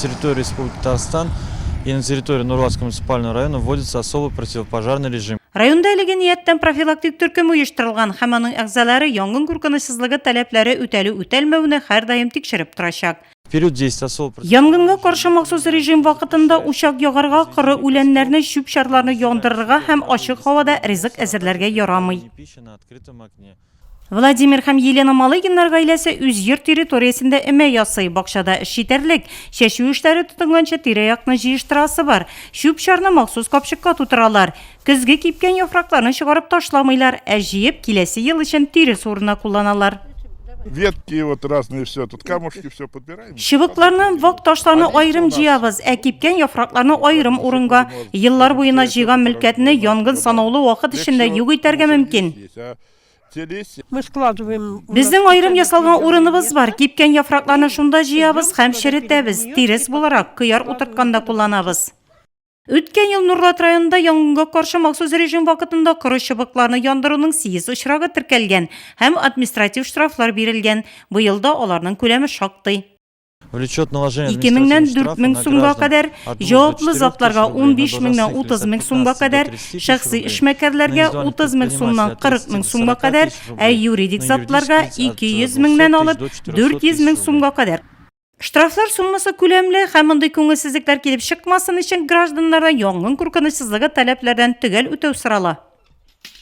Территории Республики Татарстан и на территории Нурлатского муниципального района вводится особый противопожарный режим. Районда әлеге нияттән профилактик төркем оештырылган һәм аның әгъзалары янгын куркынычсызлыгы таләпләре үтәлү-үтәлмәүне һәрдаим тикшереп торачак. В период действия особого Янгынга каршы махсус режим вакытында учак ягарга, коры үләннәрне, чүп-чарларны яндырырга һәм ачык һавада ризык әзерләргә ярамый. пищи на открытом огне. Владимир һәм Елена Малыгиннар гаиләсе үз йорт территориясендә өмә ясый. Бакчада эш җитәрлек. Чәчү эшләре тотынганчы тирә-якны җыештырасы бар. Чүп-чарны махсус капчыкка тутыралар. Көзге кипкән яфракларны чыгарып ташламыйлар, ә җыеп, киләсе ел өчен тирес урынына кулланалар. Ветки вот разные все, тут камушки все подбираем. Чыбыкларны, вак ташларны аерым җыябыз, ә кипкән яфракларны аерым урынга. Еллар буена җыйган мөлкәтне янгын санаулы вакыт эчендә юк итәргә мөмкин. Безнең аерым ясалган урыныбыз бар, кипкән яфракларны шунда җыябыз һәм черетәбез, тирес буларак, кыяр утыртканда кулланабыз. Үткән ел Нурлат районында янгынга каршы махсус режим вакытында коры чыбыкларны яндыруның сигез очрагы теркәлгән һәм административ штрафлар бирелгән. Быел да аларның күләме шактый. Влечет наложение 2 меңнән 4 мең сумга кадәр, җаваплы затларга 15 меңнән 30 мең сумга кадәр, шәхси эшмәкәрләргә 30 мең сумнан 40 мең сумга кадәр, ә юридик затларга 200 меңнән алып 400 мең сумга кадәр. Штрафлар суммасы күләмле һәм мондый күңелсезлекләр килеп чыкмасын өчен гражданнардан янгын куркынычсызлыгы таләпләрен төгәл үтәү сорала.